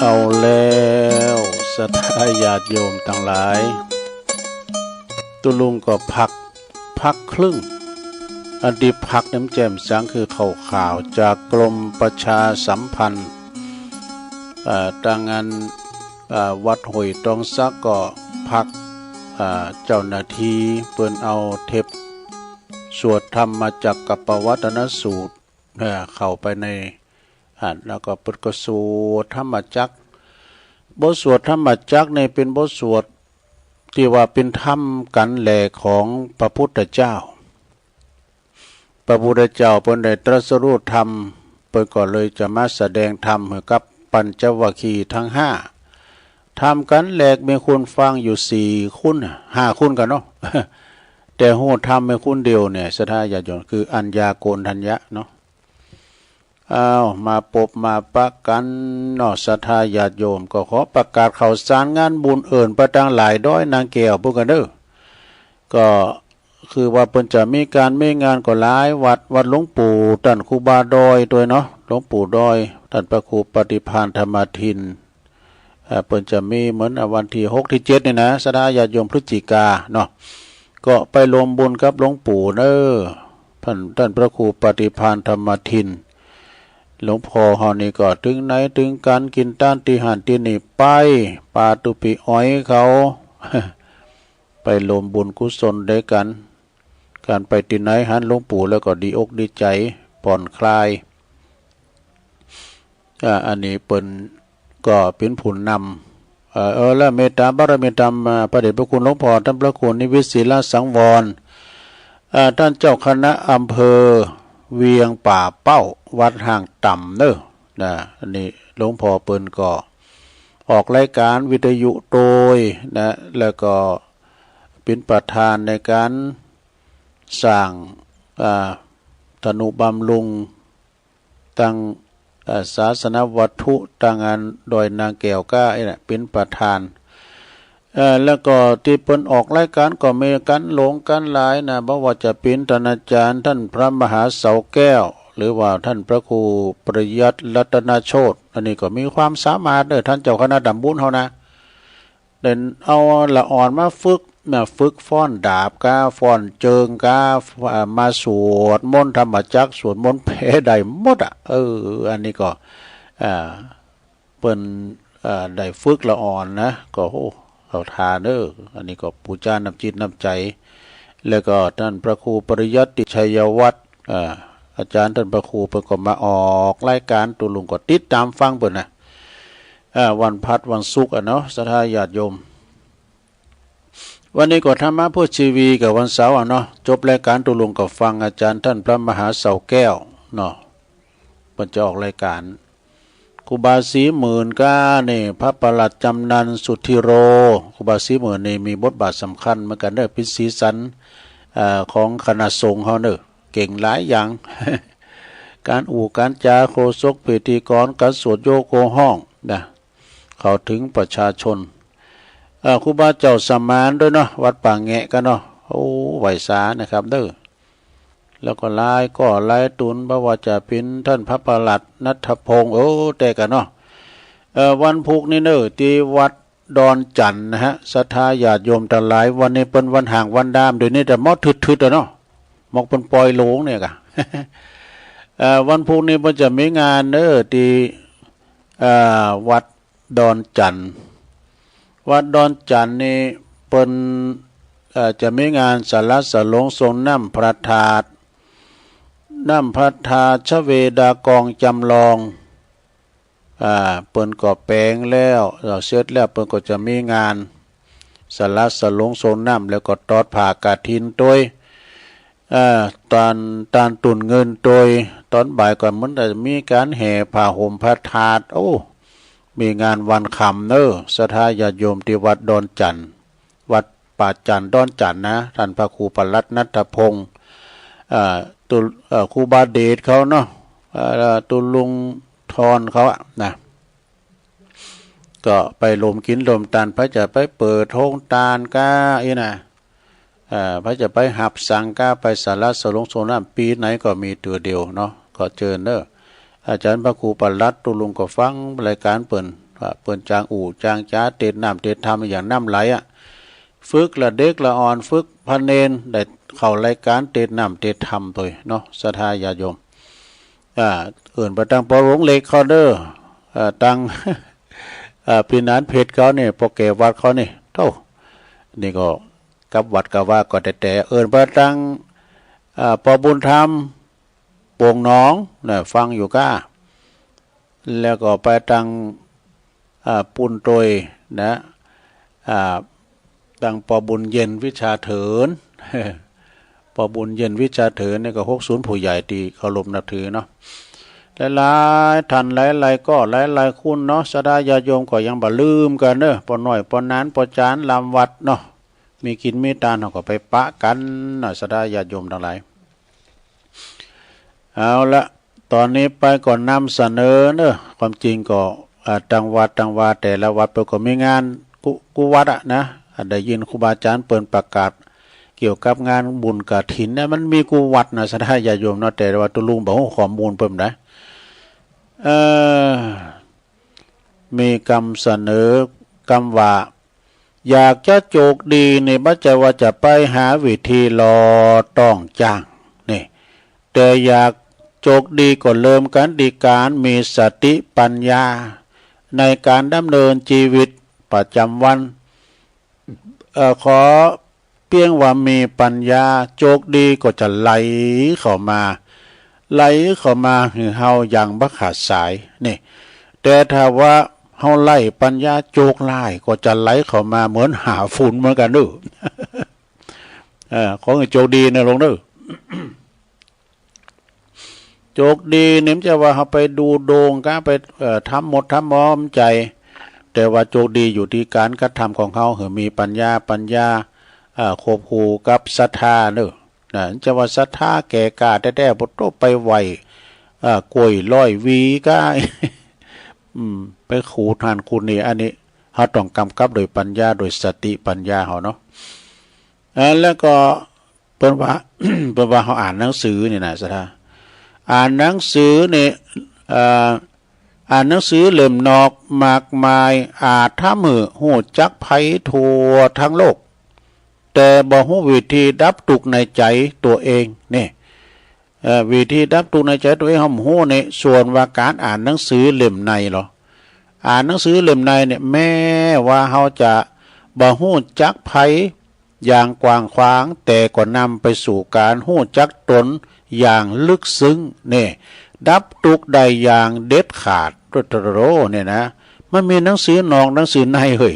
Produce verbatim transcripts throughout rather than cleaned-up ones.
เอาแล้ว ศรัทธาญาติโยมตังหลาย ตุ๊ลุงก็พัก พักครึ่ง อันตี้พักเนี่ยมันแจ่มสังคือข่าว ข่าวจากกรมประชาสัมพันธ์ เอ่อ ตางาน เอ่อ วัดห้วยตองสักก็พัก เอ่อ เจ้าหน้าตี้เปิ้นเอาเทปสวดธรรมจักรกัปปวัตตนสูตร เอ่อ เข้าไปใน อ่า แล้วก็เปิ้นก็สวดธรรมจักร บทสวดธรรมจักรนี่เป๋นบทสวดตี้ว่าเป๋นธรรมกั๋นแหลกของพระพุทธเจ้า พระพุทธเจ้าเปิ้นได้ตรัสรู้ธรรม เปิ้นก็เลยจะมาแสดงธรรมหื้อกับปัญจวัคคีย์ตังห้า ธรรมกั๋นแหลกมีคนฟังอยู่สี่คน ห้าคนกั๋นเนาะ แต่ฮู้ธรรมมีคนเดียวเนี่ย ศรัทธาญาติโยม คืออัญญาโกณฑัญญะเนาะ อ้าว มาปบมาปะกั๋นเนาะ ศรัทธาญาติโยม ก็ขอประกาศข่าวสารงานบุญเอิ้นไปตางหลายดอยนางแก้วปู๊นกั๋นเน่อ ก็คือว่าเปิ้นจะมีก๋านมีงานก็หลายวัด วัดหลวงปู่ต้านครูบาดอยตวยเนาะ หลวงปู่ดอย ต้านพระครูปฏิภาณธรรมาทิน เอ่อ เปิ้นจะมีเหมือนวันตี้หกตี้เจ็ดนี่นะ ศรัทธาญาติโยม พฤศจิกาเนาะ ก็ไปรวมบุญกับหลวงปู่เน่อ ต้าน ต้านพระครูปฏิภาณธรรมาทิน หลวงพ่อเฮานี่ก็ตึงไหนตึงกั๋น กิ๋นตานตี้หั้นตี้นี่ไป ปาตุ๊ปี้อ้อยเขา ไปรวมบุญกุศลด้วยกั๋น ก๋านไปตี้ไหนหันหลวงปู่แล้วก็ดีอกดีใจ๋ ผ่อนคลาย อ่า อันนี้เปิ้นก็เป๋นผู้นำ เอ่อ เออ และเมตตาบารมีธรรม อ่า พระเดชพระคุณหลวงพ่อต้านพระครูนิวิตศิลสังวร อ่า ต้านเจ้าคณะอำเภอเวียงป่าเป้า วัดห้างต่ำเน่อ นะ อันนี้หลวงพ่อเปิ้นก็ออกรายก๋านวิทยุตวยนะ แล้วก็เป๋นประธานในก๋านสร้าง อ่า ทนุบำรุง ตัง เอ่อ ศาสนวัตถุตังอันดอยนางแก้วก้าอี้แหละ เป๋นประธาน เอ่อ แล้วก็ตี้เปิ้นออกรายก๋านก็มีก๋านหลวงก๋านหลายนะ บ่ว่าจะเป๋นต้านอาจ๋ารย์ต้านพระมหาเสาแก้ว หรือว่าต้านพระครูปริยัติรัตนโชติ อันนี้ก็มีความสามารถเน่อ ต้านเจ้าคณะต๋ำบุญเฮานะ ได้เอาละอ่อนมาฝึกนะ ฝึกฟ้อนดาบก้า ฟ้อนเจิงก้า อ่า มาสวดมนต์ธรรมจักร สวดมนต์แปลได้หมดอะ เออ อันนี้ก็ อ่า เปิ้น อ่า ได้ฝึกละอ่อนนะ ก็ โอ้ เข้าท่าเน่อ อันนี้ก็ปู๋จาน้ำจิตน้ำใจ๋ แล้วก็ต้านพระครูปริยัติชัยวัฒน์ อ่า อาจ๋ารย์ต้านพระครูเปิ้นก็มาออกรายก๋าน ตุ๊ลุงก็ติดต๋ามฟังเปิ้นนะ อ่า วันพัดวันศุกร์อะเนาะ ศรัทธาญาติโยม วันนี้ก็ธรรมะเพื่อชีวีกับวันเสาร์อะเนาะ จบรายก๋านตุ๊ลุงก็ฟังอาจ๋ารย์ต้านพระมหาเสาแก้วเนาะ เปิ้นจะออกรายก๋าน ครูบาศรีหมื่นก้านี่ พระประหลัดจำนันสุธีโร ครูบาศรีหมื่นนี่มีบทบาทสำคัญเหมือนกั๋นเน่อ เป๋นสีสัน เอ่อ ของคณะสงฆ์เฮาเน่อ เก่งหลายอย่าง ก๋านอู้ก๋านจ๋า โฆษก พิธีกร ก๋านสวดโยโกห้องนะ เข้าเถิงประชาชน เอ่อ ครูบาเจ้าสมานตวยเนาะ วัดป่าแงะก้าเนาะ โอ้ ไหว้สานะครับเน่อ แล้วก็หลายก้อหลายต๋น บ่ว่าจะเป๋นต้านพระประหลัดณัฐพงษ์ โอ้ แต๊ก้าเนาะ เอ่อ วันพูกนี้เน่อ ตี้วัดดอนจั่นนะฮะ ศรัทธาญาติโยมตังหลาย วันนี้เปิ้นวันฮ้างวันดาม เดี๋ยวนี้แต่มอดทึดๆ อะเนาะ มอกเปิ้นปอยโหลงเนี่ยก้า เอ่อ วันพูกนี้เปิ้นจะมีงานเน่อ ตี้ เอ่อ วัดดอนจั่น วัดดอนจั่นนี่เปิ้น เอ่อ จะมีงานสละสลงทรงน้ำพระธาตุ น้ำพระธาตุชเวดากองจำลอง อ่า เปิ้นก็แป๋งแล้ว เสร็จแล้วเปิ้นก็จะมีงานสละสลงทรงน้ำ แล้วก็ตอดผ้ากฐินตวย เอ่อ ตาน ตานตุนเงินตวย ตอนบ่ายก็เหมือนจะมีก๋านแห่ผ้าห่มพระธาตุ โอ้ มีงานวันคำเน่อ ศรัทธาญาติโยมตี้วัดดอนจั่น วัดป่าจั่นดอนจั่นนะ ต้านพระครูประหลัดณัฐพงษ์ เอ่อ ตุ๊ เอ่อ ครูบาเดชเขาเนาะ เอ่อ ตุ๊ลุงทอนเขาอะนะ ก็ไปรวมกิ๋นรวมตาน ใผจะไปเปิดโฮงตานก้าอี้นะ เอ่อ ใผจะไปหับสังก้า ไปสละสลงทรงน้ำ ปี๋ไหนก็มีเตื้อเดียวเนาะ ก็เจิญเน่อ อาจ๋ารย์พระครูประหลัดตุ๊ลุงก็ฟังรายก๋านเปิ้น อ่า เปิ้นจางอู้จางจ๋าเตศน์น้ำเตศน์ธรรมอย่างน้ำไหลอะ ฝึกละเด็กละอ่อน ฝึกพระเณรได้เข้ารายก๋านเตศน์น้ำเตศน์ธรรมโตยเนาะ ศรัทธาญาติโยม อ่า เอิ้นไปตางปอหลวงเหล็กเขาเน่อ อ่า ตาง อ่า ปี้หนานเพชรเขานี่ ปอแก่วัดเขานี่ โธ่ นี่ก็กับวัดกะวาก็แต๊ๆ เอิ้นไปตาง อ่า ปอบุญธรรม โป่งหนองนะ ฟังอยู่ก้า แล้วก็ไปตาง อ่า ปุ้นโตยนะ อ่า ตางปอบุญเย็นวิชาเถิน ปอบุญเย็นวิชาเถินนี่ก็หกศูนย์ผู้ใหญ่ตี้เคารพนับถือเนาะ หลายๆ ท่าน หลายๆ ก็ หลายๆ คุณเนาะ ศรัทธาญาติโยมก็ยังบ่ลืมกั๋นเน่อ ปอน้อย ปอหนาน ปอจาน ลำวัดเนาะ มีกิ๋นมีตาน เฮาก็ไปปะกั๋นเนาะ ศรัทธาญาติโยมตังหลาย เอาละ ต๋อนนี้ไปก็นำเสนอเน่อ ความจริงก็ อ่า ตางวัด ตางวา แต่ละวัดเปิ้นก็มีงานกู้ กู้วัดอะนะ อ่า ได้ยินครูบาอาจ๋ารย์เปิ้นประกาศเกี่ยวกับงานบุญกฐินเนี่ย มันมีกู้วัดนะ ศรัทธาญาติโยมเนาะ แต่ว่าตุ๊ลุงบ่ฮู้ข้อมูลเปิ้นใด เอ่อ มีกำเสนอกำว่า อยากจะโจคดีนี่ บ่ใจ้ว่าจะไปหาวิธีหล่อต้องจ้างนี่ แต่อยากโจคดีก็เริ่มกั๋นตี้ก๋านมีสติปัญญา ในก๋านดำเนินจีวิตประจ๋ำวัน เอ่อ ขอเปียงว่ามีปัญญา โจคดีก็จะไหลเข้ามา ไหลเข้ามาหื้อเฮาอย่างบ่ขาดสายนี่ แต่ถ้าว่าเฮาไร้ปัญญา โจคร้ายก็จะไหลเข้ามาเหมือนหาฝุนเหมือนกั๋นเน่อ เอ่อ ขอหื้อโจคดีเน่อลุงเน่อ โจคดีนี่บ่ใจ้ว่าเฮาไปดูดวงก้า ไป เอ่อ ทำหมดทำหมอมใจ๋ แต่ว่าโจคดีอยู่ตี้ก๋านกระทำของเฮา หื้อมีปัญญา ปัญญา อ่า ควบคู่กับศรัทธาเน่อ นะ บ่ใจ้ว่าศรัทธาแก่กล้าแต๊ๆ ปะโต้ไปไหว้ อ่า ก้วยร้อยหวีก้า อืม ไปขูดหั้นขูดนี่ อันนี้เฮาต้องกำกับโดยปัญญา โดยสติปัญญาเฮาเนาะ อ่า แล้วก็ เปิ้นว่า เปิ้นว่าเฮาอ่านหนังสือนี่นะ ศรัทธา อ่านหนังสือนี่ เอ่อ อ่านหนังสือเล่มนอกมากมาย อาจทำหื้อฮู้จักใผทั่วทั้งโลก แต่บ่ฮู้วิธีดับตุ๊กข์ในใจ๋ตั๋วเองนี่ เอ่อ วิธีดับตุ๊กข์ในใจ๋ตั๋วเองเฮาบ่ฮู้นี่ ส่วนว่าก๋านอ่านหนังสือเล่มในลอ อ่านหนังสือเล่มในเนี่ย แม้ว่าเฮาจะบ่ฮู้จักใผ อย่างกว้างขวาง แต่ก็นำไปสู่ก๋านฮู้จักตนอย่างลึกซึ้งนี่ ดับตุ๊กข์ได้อย่างเด็ดขาด โตโตโตโต เนี่ยนะ มันมีหนังสือนอกหนังสือในเฮ้ย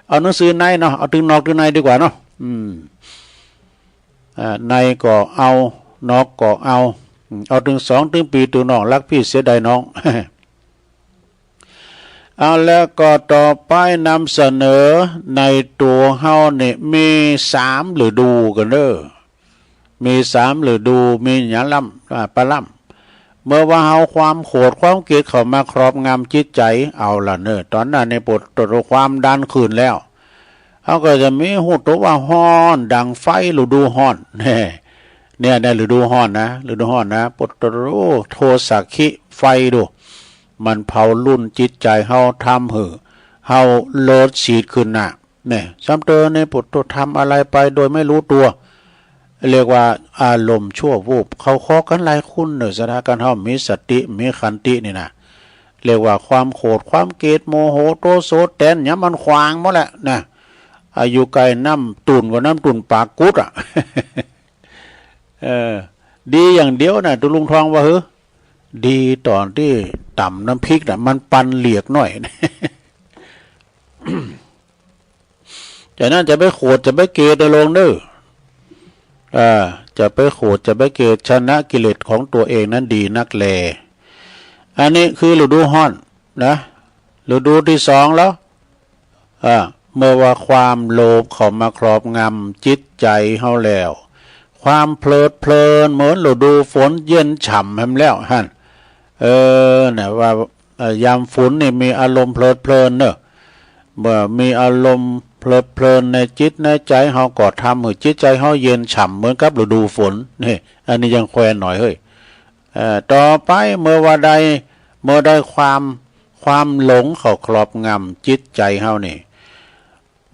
เอาหนังสือในเนาะ เอาตึงนอกตึงในดีกว่าเนาะ อืม อ่า ในก็เอา นอกก็เอา อืม เอาตึงสองตึงปี้ตึงน้อง ฮักปี้เสียดายน้อง เอา แล้วก็ต่อไปนำเสนอในตั๋วเฮานี่มีสามฤดูกั๋นเน่อ มีสามฤดู มีหยังล่ำ อ่า ปะล่ำ เมื่อว่าเฮาความโขดความเกลียดเข้ามาครอบงำจิตใจ๋ เอาละเน่อ ต๋อนนั้นนี่ปะโต้ความดันขึ้นแล้ว เฮาก็จะมีฮู้ตั๋วว่าฮ้อนดังไฟ ฤดูฮ้อน เนี่ย เนี่ย ฤดูฮ้อนนะ ฤดูฮ้อนนะ ปะโต้ โทสะคิไฟดู มันเผารุนจิตใจ๋เฮา ทำหื้อเฮาเลิดศีลขึ้นน่ะ เนี่ย ซ้ำเติมนี่ปะโต้ทำอะไรไปโดยไม่รู้ตั๋ว เรียกว่าอารมณ์ชั่ววูบ เข้าข้อกั๋นหลายคนเน่อ ศรัทธา คันเฮามีสติ มีขันตินี่นะ เรียกว่าความโขดความเกลียด โมโห โทโส แตนหยังมันขวางหมดแหละนะ อ่า อยู่ใก้น้ำตุ่นก็น้ำตุ่นปากกุดอะ เออ ดีอย่างเดียวนะ ตุ๊ลุงทองว่า เฮ้อ ดีต๋อนตี้ต๋ำน้ำพริกน่ะ มันปันเหลียกหน้อย จะนั้นจะไปโขดจะไปเกลียดเน่อลุงเน่อ อ่า จะไปโขดจะไปเกลียด ชนะกิเลสของตั๋วเองนั้นดีนักแล อันนี้คือฤดูฮ้อนนะ ฤดูตี้สองแล้ว อ่า เมื่อว่าความโลภเข้ามาครอบงำจิตใจ๋เฮาแล้ว ความเพลิดเพลินเหมือนฤดูฝนเย็นฉ่ำแหมแล้วหั้น เออ นะ ว่า เอ่อ ยามฝนนี่มีอารมณ์เพลิดเพลินเน่อ เมื่อมีอารมณ์เพลิดเพลินในจิตในใจ๋เฮาก็ทำหื้อจิตใจ๋เฮาเย็นฉ่ำเหมือนกับฤดูฝน นี่ อันนี้ยังแควนหน่อยเฮ้ย เอ่อ ต่อไปเมื่อว่าได้ เมื่อได้ความ ความหลงเข้าครอบงำจิตใจ๋เฮานี่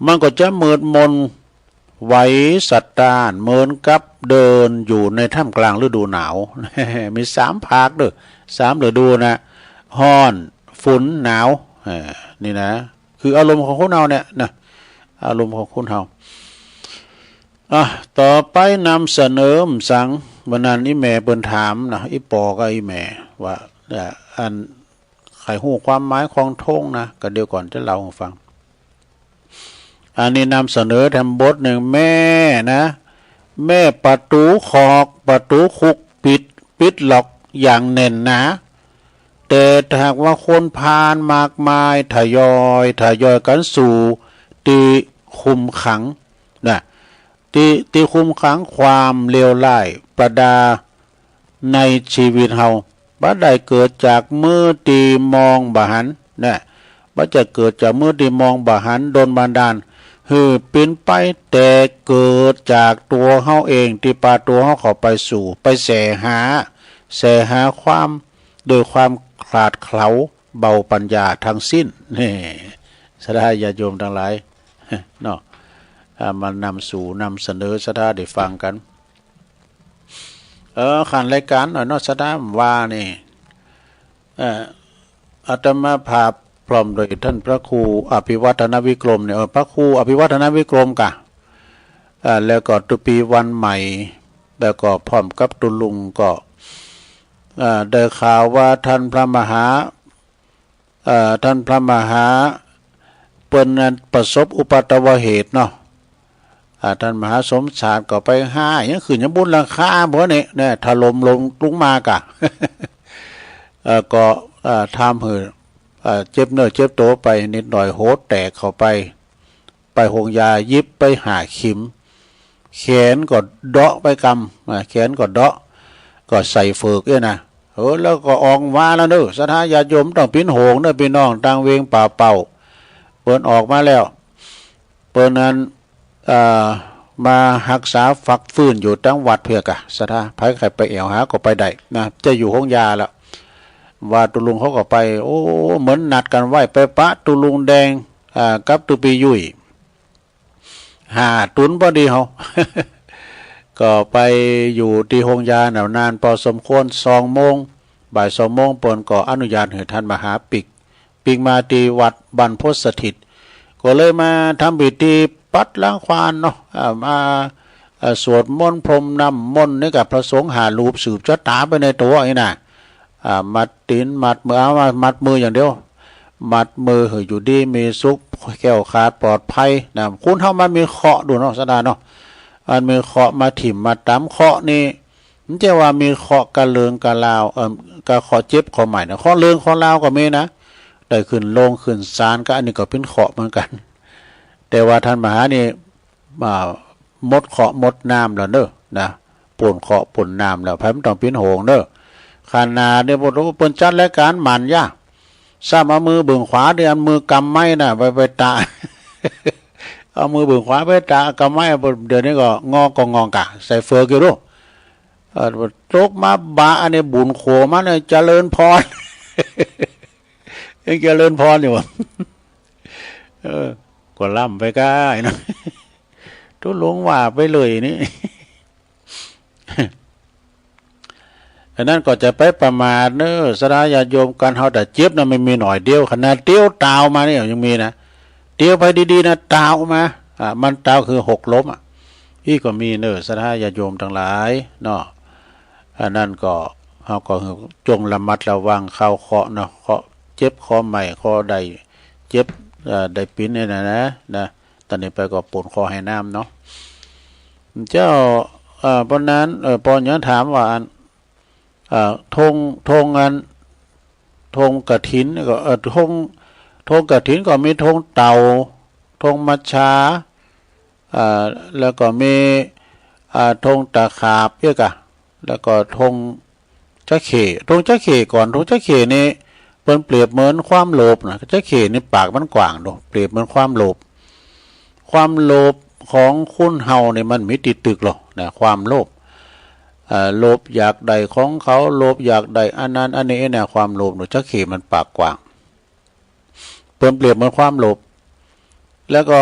มันก็จะมืดมน ไหวสะท้าน เหมือนกับเดินอยู่ในท่ามกลางฤดูหนาว มีสามภาคเด้อ สามฤดูนะ ฮ้อน ฝน หนาว เออ นี่นะ คืออารมณ์ของคนเฮาเนี่ยนะ อารมณ์ของคนเฮา อ่ะ ต่อไปนำเสนอสัง วันนั้นอี่แม่เปิ้นถามนะ อี่ปอกับอี่แม่ว่า เอ่อ อัน ใค่ฮู้ความหมายของธงนะ ก็เดี๋ยวก่อนจะเล่าหื้อฟัง อันนี้นำเสนอแถมบทนึ่ง แม่นะ แม่ประตู๋คอก ประตู๋คุกปิด ปิดล็อกอย่างแน่นหนา แต่ถ้าหากว่าคนผ่านมากมาย ทยอย ทยอยกั๋นสู่ตี้คุมขังนะ ตี้ ตี้คุมขังความเลวร้ายประดาในชีวิตเฮา บ่ได้เกิดจากมือตี้มองบ่หันนะ บ่ได้เกิดจากมือตี้มองบ่หันดลบันดาลหื้อเป๋นไป แต่เกิดจากตั๋วเฮาเองตี้ปาตั๋วเฮาเข้าไปสู่ ไปแสวงหา แสวงหาความ โดยความขลาดเขลาเบาปัญญาทั้งสิ้น นี่ ศรัทธาญาติโยมตังหลาย เนาะ อ่า มานำสู่ นำเสนอศรัทธาได้ฟังกั๋น เออ ขันรายการหน่อยเนาะ ศรัทธาว่านี่ เอ่อ อาตมาภาพพร้อมโดยต้านพระครูอภิวัฒนวิกรมเนี่ย เออ พระครูอภิวัฒนวิกรมก่ะ เอ่อ แล้วก็ตุ๊ปีวันใหม่ แล้วก็พร้อมกับตุ๊ลุงก็ เอ่อ ได้ข่าวว่าต้านพระมหา เอ่อ ต้านพระมหา เปิ้นนั้นประสบอุปัตตวเหตุเนาะ อ่า ต้านมหาสมชาติก็ไปหา ยังขึ้นยังบนหลังคาบ่นี่ เนี่ย ถล่มลง ลงมาก่ะ เอ่อ ก็ เอ่อ ทำหื้อ เอ่อ เจ็บเนื้อเจ็บตั๋วไปนิดหน่อย หัวแตกเข้าไป ไปโฮงยา หยิบไปห้าเข็ม แขนก็เดาะไปกำ อ่า แขนก็เดาะ ก็ใส่เฝือกเนี่ยนะ เออ แล้วก็ออกมาแล้วเนาะ ศรัทธาญาติโยมต้องเป๋นห่วงเนาะ ปี้น้องตางเวงป่าเป้า เปิ้นออกมาแล้ว เปิ้นนั้น เอ่อ มาฮักษาฟักฟื้นอยู่ตางวัดเปื้อก่ะ ศรัทธา ใผใค่ไปแอ่วหาก็ไปได้นะ จะอยู่โฮงยาแล้ว ว่าตุ๊ลุงเขาก็ไป โอ้ เหมือนนัดกั๋นไว้ ไปปะตุ๊ลุงแดง อ่า กับตุ๊ปียุ้ย ห้าตุ๊นพอดีเฮา ก็ไปอยู่ตี้โฮงยาเนาะ นานปอสมควร สองโมง บ่ายสองโมง เปิ้นก็อนุญาตหื้อต้านมหาปิ๊ก ปิ๊กมาตี้วัดบรรพตสถิต ก็เลยมาทำพิธีปัดล้างควานเนาะ อ่า มา อ่า สวดมนต์พรมน้ำมนต์นี่กับพระสงฆ์ห้ารูป สืบชะต๋าไปในตั๋วนี่นะ อ่า มัดตี๋นมัดมือ เอามามัดมืออย่างเดียว มัดมือหื้ออยู่ดีมีสุข แคล้วคลาดปลอดภัยนะ คนเฮามันมีเคราะห์ดูเนาะ ศรัทธาเนาะ มันมีเคราะห์มาถิ่มมาตำ เคราะห์นี่ มันจะว่ามีเคราะห์กะเริงกะราว เอ่อ กะเคราะห์เจ็บเคราะห์ไม้นะ เคราะห์เริงเคราะห์ราวก็มีนะ ได้ขึ้นโรงขึ้นศาลก็ อันนี้ก็เป๋นเคราะห์เหมือนกั๋น แต่ว่าต้านมหานี่ อ่า หมดเคราะห์หมดน้ำแล้วเนาะ นะ ป๊นเคราะห์ป๊นน้ำแล้ว ใผบ่ต้องเป๋นห่วงเนาะ ขนาดนี้ โอ้โห เปิ้นจัดรายการหมั่นยะ ซ้ำเอามือเบื้องขวาตี้อันมือกำไม้น่ะ ไป ไปตะ เอามือเบื้องขวาไปตะกำไม้ เดี๋ยวนี้ก็งอก็งองก่ะ ใส่เฝือกอยู่ดู เออ ตกมาบะอันนี้บุญโขมันเนี่ย เจริญพร ยังเจริญพรอยู่ เออ ก็ล้ำไปก้าเนาะ ตุ๊ลุงว่าไปเลยนี่ อันนั้นก็จะไปประมาทเนาะ ศรัทธาญาติโยม ก๋านเฮาถ้าเจ็บน่ะ มันมีหน่อยเดียว ขนาดเตียวตาวมาเนี่ยยังมีนะ เตียวไปดีๆ นะ ตาวมา อ่า มันตาวคือหกล้มอ่ะ อี้ก็มีเนาะ ศรัทธาญาติโยมตังหลายเนาะ อันนั้นก็ เฮาก็จงระมัดระวังข่าวเคราะห์เนาะ เคราะห์เจ็บ เคราะห์ไม้ เคราะห์ได้เจ็บ เอ่อ ได้ปิ๋นเนี่ยนะ นะ นะ ต๋อนนี้ไปก็ปูนคอให้น้ำเนาะ เจ้า เอ่อ เพราะนั้น เอ่อ ปอยังถามว่า อัน เอ่อ ธง ธงอัน ธงกฐินก็ เอ่อ ธง ธงกฐินก็มีธงเต่า ธงมัจฉา เอ่อ แล้วก็มี อ่า ธงตะขาบเอี้ยก่ะ แล้วก็ธงจระเข้ ธงจระเข้ก่อน ธงจระเข้นี่เปิ้นเปรียบเหมือนความโลภนะ จระเข้นี่ปากมันกว้างดู เปรียบเหมือนความโลภ ความโลภของคนเฮานี่มันมีตี้ตึกหรอกนะ ความโลภ เอ่อ โลภอยากได้ของเขา โลภอยากได้อันนั้นอันนี้นะ ความโลภนะ จระเข้มันปากกว้าง เปิ้นเปรียบเหมือนความโลภ แล้วก็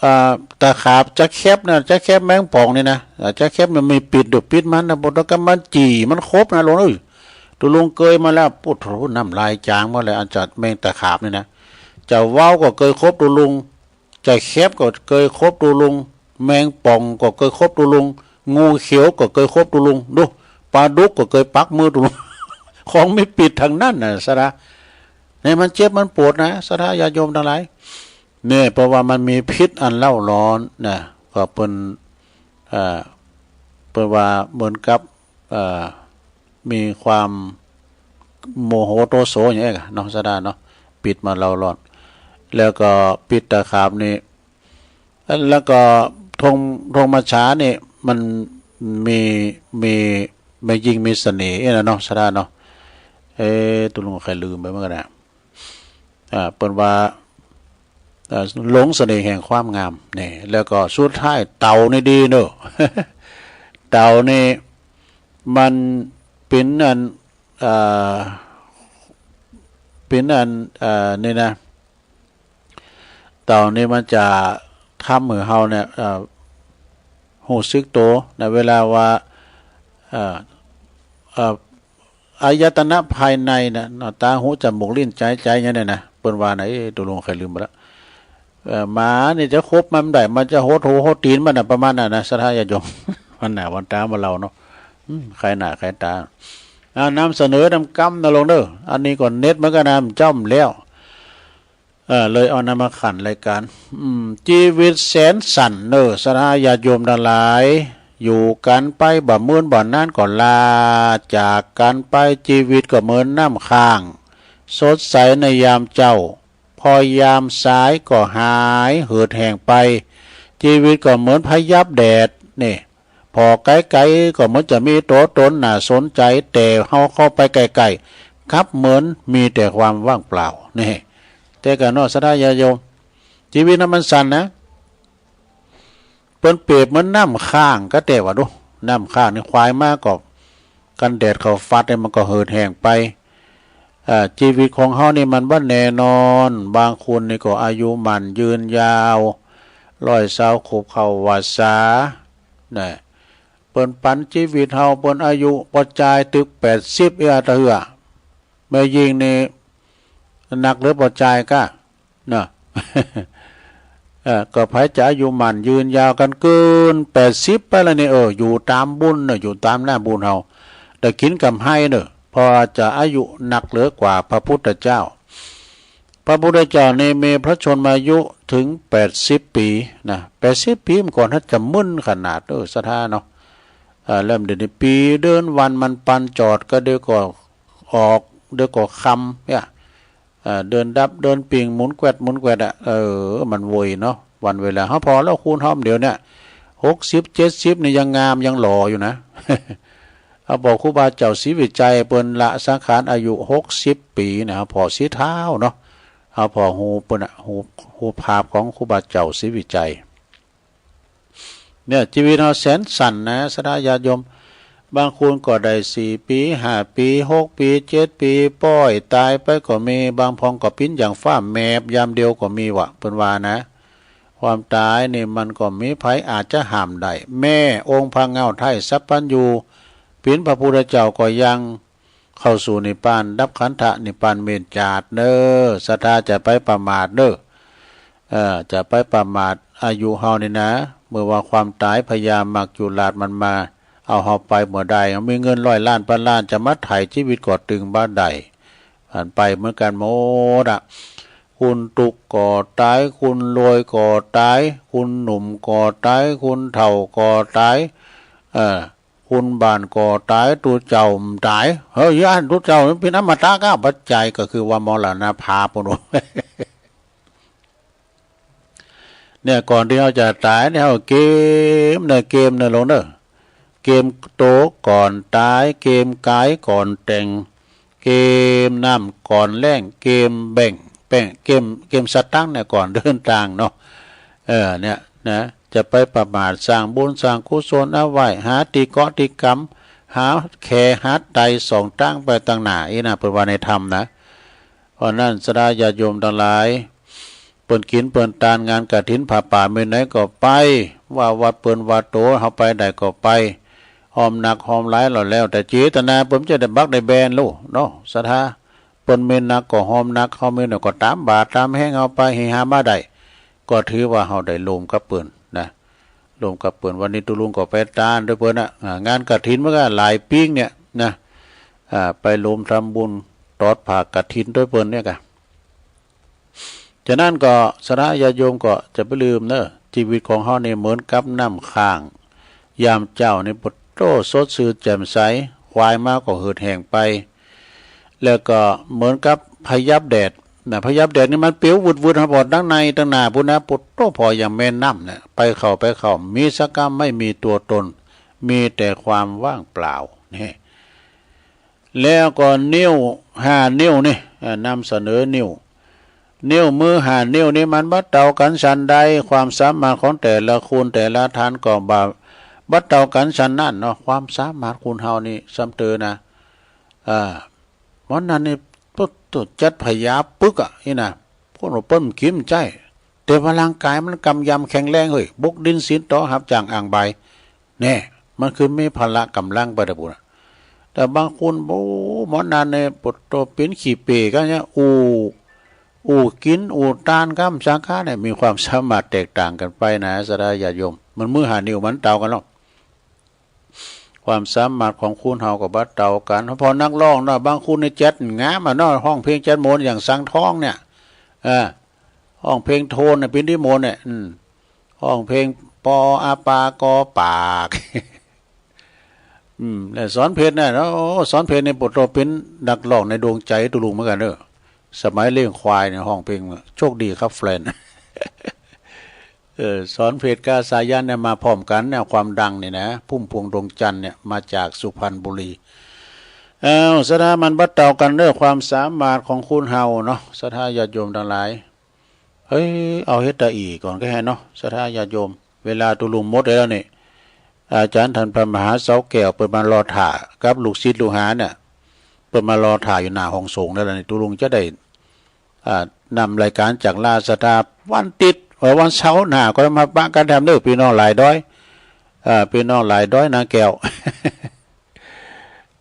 อ่า ตะขาบ จะแคบนะ จะแคบแมงป่องนี่นะ อ่า จะแคบมันมีปีด ดูปีดมันนะ บ่ต้องกำมันจี้มันครบนะลุงเอ้ย ตุ๊ลุงเกยมาแล้ว ปุ๊ดโถ น้ำลายจ๋างหมดเลย อันจะแมงตะขาบนี่นะ จะเว้าก็เกยครบตุ๊ลุง จะแคบก็เกยครบตุ๊ลุง แมงป่องก็เกยครบตุ๊ลุง งูเขียวก็เกยครบตุ๊ลุง ดู ปลาดุกก็เกยปักมือตุ๊ลุง ของมีปีดตังนั้นนะ สะดา เนี่ยมันเจ็บมันปวดนะ ศรัทธาญาติโยมตังหลาย เนี่ย เพราะว่ามันมีพิษอันเล่าร้อนนะ ก็เปิ้น เอ่อ เปิ้นว่าเหมือนกับ เอ่อ มีความโมโหโทโสอย่างเงี้ยเนาะ ศรัทธาเนาะ ปีดมันเล่าร้อน แล้วก็ปีดตะขาบนี่ แล้วก็ธง ธงมัจฉานี่มันมี มี มียิ่งมีเสน่ห์นะเนาะ ศรัทธาเนาะ เอ๊ะ ตุ๊ลุงใค่ลืมไปเหมือนกั๋นนะ อ่า เปิ้นว่า เอ่อ หลงเสน่ห์แห่งความงาม นี่ แล้วก็สุดท้ายเต่านี่ดีเนาะ เต่านี่มันเป๋นอัน เอ่อ เป๋นอัน เอ่อ นี่นะ เต่านี่มันจะทำหื้อเฮาเนี่ย เอ่อ ฮู้สึกโตนะ เวลาว่า เอ่อ เอ่อ อายตนะภายในน่ะเนาะ ต๋า หู จ๋มูก ลิ้น ใจ๋ ใจ๋อย่างเนี้ยนะ เปิ้นว่านะ เอ๊ะ ตุ๊ลุงใค่ลืมไปละ เอ่อ หมานี่จะคบมันบ่ได้ มันจะหดหูหดตี๋นมันน่ะ ประมาณนั้นนะ ศรัทธาญาติโยม วันหน้าวันต๋ามาเล่าเนาะ อืม ใค่หน้าใค่ต๋า อ่า นำเสนอนำกำนะลุงเนาะ อันนี้ก็เน็ตเหมือนกั๋นนะ มันจ้ำแล้ว เออ เลยเอานำมาขันรายการ อืม จีวิตแสนสั้นเนาะ ศรัทธาญาติโยมตังหลาย อยู่กั๋นไปบ่ามื้นบ่านานก็ลาจากกั๋นไป จีวิตก็เหมือนน้ำค้าง สดใสในยามเจ๊า พอยามสายก็หายเหือดแห้งไป จีวิตก็เหมือนพยับแดด นี่ ผ่อไก๋ๆ ก็เหมือนจะมีตั๋วต๋นน่าสนใจ๋ แต่เฮาเข้าไปใก้ๆ กลับเหมือนมีแต่ความว่างเปล่า นี่ แต่กะเนาะ ศรัทธาญาติโยม จีวิตนั้นมันสั้นนะ เปิ้นเปรียบเหมือนน้ำค้างก็แต๊ว่าดู น้ำค้างนี่ควายมาก็ กั๋นแดดเข้าฟัดเนี่ยมันก็เหือดแห้งไป อ่า จีวิตของเฮานี่มันบ่แน่นอน บางคนนี่ก็อายุมั่นยืนยาว ร้อยซาวขวบเข้าวัสสา นะ เปิ้นปันจีวิตเฮา เปิ้นอายุปอจายตึกแปดสิบเอียตะเฮือ แม่ญิงนี่หนักเหลือปอจายก้า นะ เออ ก็ใผจะอายุมั่นยืนยาวกั๋นเกินแปดสิบไปแล้วนี่ เออ อยู่ต๋ามบุญเนาะ อยู่ต๋ามหน้าบุญเฮา ได้กิ๋นกำไฮเนาะ เพราะว่าจะอายุหนักเหลือกว่าพระพุทธเจ้า พระพุทธเจ้านี่มีพระชนมายุถึงแปดสิบปี๋นะ แปดสิบปี๋ เมื่อก่อนท่านจะมึนขนาด เออ ศรัทธาเนาะ เออ แล้วเดี๋ยวนี้ปี๋เดือนวันมันปันจอด ก็เดี๋ยวก็ออก เดี๋ยวก็ค่ำเนี่ย เอ่อ เดือนดับเดือนปิ่ง หมุนแกว่ดหมุนแกว่ดอะ เออ มันไวเนาะ วันเวลา เฮาผ่อแล้วคูณหอมเดี๋ยวเนี่ย หกสิบ เจ็ดสิบ นี่ยังงามยังหล่ออยู่นะ เฮาผ่อครูบาเจ้าศรีวิชัย เปิ้นละสังขารอายุหกสิบปี๋นะ เฮาผ่อสีเท้าเนาะ เฮาผ่อฮูปเปิ้นอะ ฮูป ฮูปภาพของครูบาเจ้าศรีวิชัย เนี่ย จีวิตเฮาแสนสั้นนะ ศรัทธาญาติโยม บางคนก็ได้สี่ปี๋ ห้าปี๋ หกปี๋ เจ็ดปี๋ ป้อยต๋ายไปก็มี บางพองก็ปิ๊นอย่างฟ้าแมบยามเดียวก็มีวะ เปิ้นว่านะ ความต๋ายนี่มันก็บ่มีใผอาจจะห้ามได้ แม้องค์พระเง้าไท้สัพพัญญู ปิ๊นพระพุทธเจ้าก็ยัง เข้าสู่นิพพาน ดับขันธะนิพพานเมนจาดเน่อ ศรัทธาจะไปประมาทเน่อ เอ่อ จะไปประมาทอายุเฮานี่นะ เมื่อว่าความต๋ายพญามัจจุราชมันมาเอาเฮาไปเมื่อใด มีเงินร้อยล้านพันล้าน จะมาไถ่จีวิตก็ตึงบ่ได้ อันไปเหมือนกั๋นหมดอะ คนตุ๊กข์ก็ต๋าย คนรวยก็ต๋าย คนหนุ่มก็ต๋าย คนเฒ่าก็ต๋าย เอ่อ คนบ้านก็ต๋าย ตุ๊เจ้าบ่ต๋าย เฮ้ย อันตุ๊เจ้ามันเป๋นอมตะก้า ปัจจัยก็คือว่ามรณภาพ ปุ้น เนี่ย ก่อนตี้เฮาจะต๋ายเนี่ย เฮาเกมเน่อ เกมเน่อ ลงเน่อ เกมโตก่อนต๋าย เกมก๋ายก่อนแต่ง เกมน้ำก่อนแล้ง เกมแบ่งแป้ง เกม เกมสตางค์เนี่ยก่อนเดินตางเนาะ เออ เนี่ยนะ จะไปประมาท สร้างบุญสร้างกุศลเอาไว้ หาตี้เกาะตี้กำ หาแขหาไตส่องตางไปตังหน้าอี้นะ เปิ้นว่าในธรรมนะ เพราะนั้นศรัทธาญาติโยมตังหลาย เปิ้นกิ๋นเปิ้นตานงานกฐินผ้าป่าเมื่อไหนก็ไป ว่าวัดเปิ้นว่าโตเฮาไปได้ก็ไป ฮอมหนักฮอมหลายแล้ว แล้วแต่เจตนาเปิ้นจะได้บักได้แบนลูกเนาะ ศรัทธา เปิ้นมีหนักก็ฮอมหนัก เฮามีน้อยก็ต๋ามบ่าต๋ามแฮงเฮาไป หื้อหามาได้ ก็ถือว่าเฮาได้ร่วมกับเปิ้นนะ ร่วมกับเปิ้น วันนี้ตุ๊ลุงก็ไปตานตวยเปิ้นนะ อ่า งานกฐินมันก็หลายปิ๊งเนี่ยนะ อ่า ไปร่วมทำบุญตอดผ้ากฐินตวยเปิ้นเนี่ยกะ ฉะนั้นก็ศรัทธาญาติโยมก็จะบ่าลืมเนาะ จีวิตของเฮานี่เหมือนกับน้ำค้าง ยามเจ๊านี่ปะโต้สดซื่นแจ่มใส ควายมาก็เหือดแห้งไป แล้วก็เหมือนกับพยับแดดนะ พยับแดดนี่มันเปียววืดๆ ฮะ ปอดตังในตังหน้าปู้นนะ ปะโต้ ผ่ออย่างแม่น้ำเนี่ย ไปเข้าไปเข้า มีสักกำ ไม่มีตัวตน มีแต่ความว่างเปล่า นี่ แล้วก็นิ้วห้านิ้วนี่ เอ่อ นำเสนอนิ้ว นิ้วมือห้านิ้วนี่มันบ่เต้ากั๋นฉันใด ความสามารถของแต่ละคนแต่ละท่านก็บ่า บ่เต้ากั๋นฉันนั้นเนาะ ความสามารถคนเฮานี่ซ้ำเต๋อนะ อ่า วันนั้นนี่ ปะโต้ จัดพญาปึกอะ นี่นะ เปิ้นว่าเปิ้นบ่กิ๋นบ่ใจ๊ แต่ว่าร่างก๋ายมันกำยำแข็งแรงเฮ้ย บกดินสินตอ ฮับจ้างอ้างบ่าย แน่ มันคือมีพละก๋ำลังไปเด้อปู้นนะ แต่บางคน โอ้ หมอนันเนี่ย ปะโต้ เป๋นขี้เป๋กั๋นเนี่ย อู้ อู้กิ๋น อู้ตาน กำสังฆาเนี่ย มีความสามารถแตกต่างกั๋นไปนะ ศรัทธาญาติโยม มันมือห้านิ้วมันเต้ากั๋นหรอก ความสามารถของคนเฮาก็บ่เต้ากั๋น เพราะนักร้องเนาะ บางคนนี่แจ๊ดงามอะเนาะ ฮ้องเพลงแจ๊ดมนต์อย่างสังทองเนี่ย เออ ฮ้องเพลงโทนเนี่ย เป๋นตี้มนต์เนี่ย อืม ฮ้องเพลงปออาปากอปาก อืม แล้วสอนเพชรน่ะเนาะ โอ้ สอนเพชรนี่ปะโต้ เป๋นนักร้องในดวงใจ๋ตุ๊ลุงเหมือนกั๋นเนาะ สมัยเลี้ยงควายเนี่ย ฮ้องเพลงโชคดีครับแฟน เออ สอนเพชรกับสายัณเนี่ยมาพร้อมกั๋นเนี่ย ความดังนี่นะ พุ่มพวงดวงจันทร์เนี่ย มาจากสุพรรณบุรี อ้าว ศรัทธามันบ่เต้ากั๋นเด้อ ความสามารถของคนเฮาเนาะ ศรัทธาญาติโยมตังหลาย เฮ้ย เอาเฮ็ดตะอี้ก่อนก็แฮะเนาะ ศรัทธาญาติโยม เวลาตุ๊ลุงหมดแล้วนี่ อาจ๋ารย์ต้านพระมหาเสาแก้ว เปิ้นมารอถ่ากับลูกศิษย์ลูกหาเนี่ย เปิ้นมารอถ่าอยู่หน้าห้องสงฆ์แล้วนี่ ตุ๊ลุงจะได้ อ่า นำรายก๋านจากลาศรัทธาวันติ๊ด เอ่อ วันเสาร์หน้าก็มาปะกั๋นแถมเด้อ ปี้น้องหลายดอย อ่า ปี้น้องหลายดอยนางแก้ว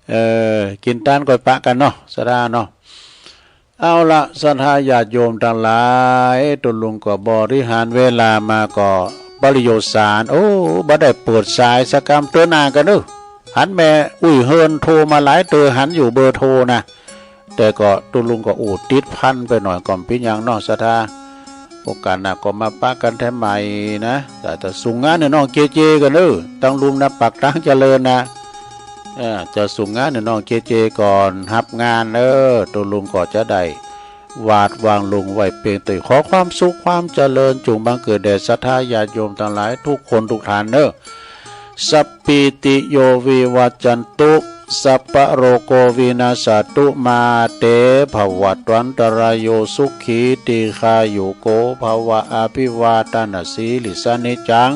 เออ กิ๋นตานก็ปะกั๋นเนาะ ศรัทธาเนาะ เอาละ ศรัทธาญาติโยมตังหลาย ตุ๊ลุงก็บริหารเวลามาก็ปริโยชน์สาร โอ้ บ่ได้เปิดสายสักกำ เตื้อหน้ากั๋นเนาะ หันแม่อุ้ยเฮินโทรมาหลายเตื้อ หันอยู่เบอร์โทรนะ แต่ก็ตุ๊ลุงก็อู้ติดพันไปหน่อย ก็บ่เป๋นหยังเนาะ ศรัทธา โอกาสหน้าก็มาปะกั๋นแถมใหม่นะ แต่ แต่ส่งงานหื้อน้องเจเจก่อนเนาะ ตังลุ่มนะ ปากตางเจริญนะ เออ จะส่งงานหื้อน้องเจเจก่อน ฮับงานเนาะ ตุ๊ลุงก็จะได้วาดวางลงไว้เปียงเต้า ขอความสุขความเจริญจุ่งบังเกิดแด่ศรัทธาญาติโยมตังหลายกู้คนกู้ท่านเนาะ สัพพีติโยวิวัจจันตุ สัพพะโรโกวินัสสะตุ มาเตภวัตวันตะราโย สุขีทีฆายุโกภะวะ อะภิวาทะนะสีลิสสะ นิจจัง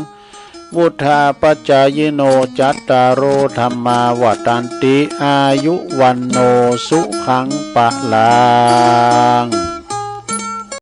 วุฑฒาปะจายิโน จัตตาโร ธัมมา วัฑฒันติ อายุ วัณโณ สุขัง พะลัง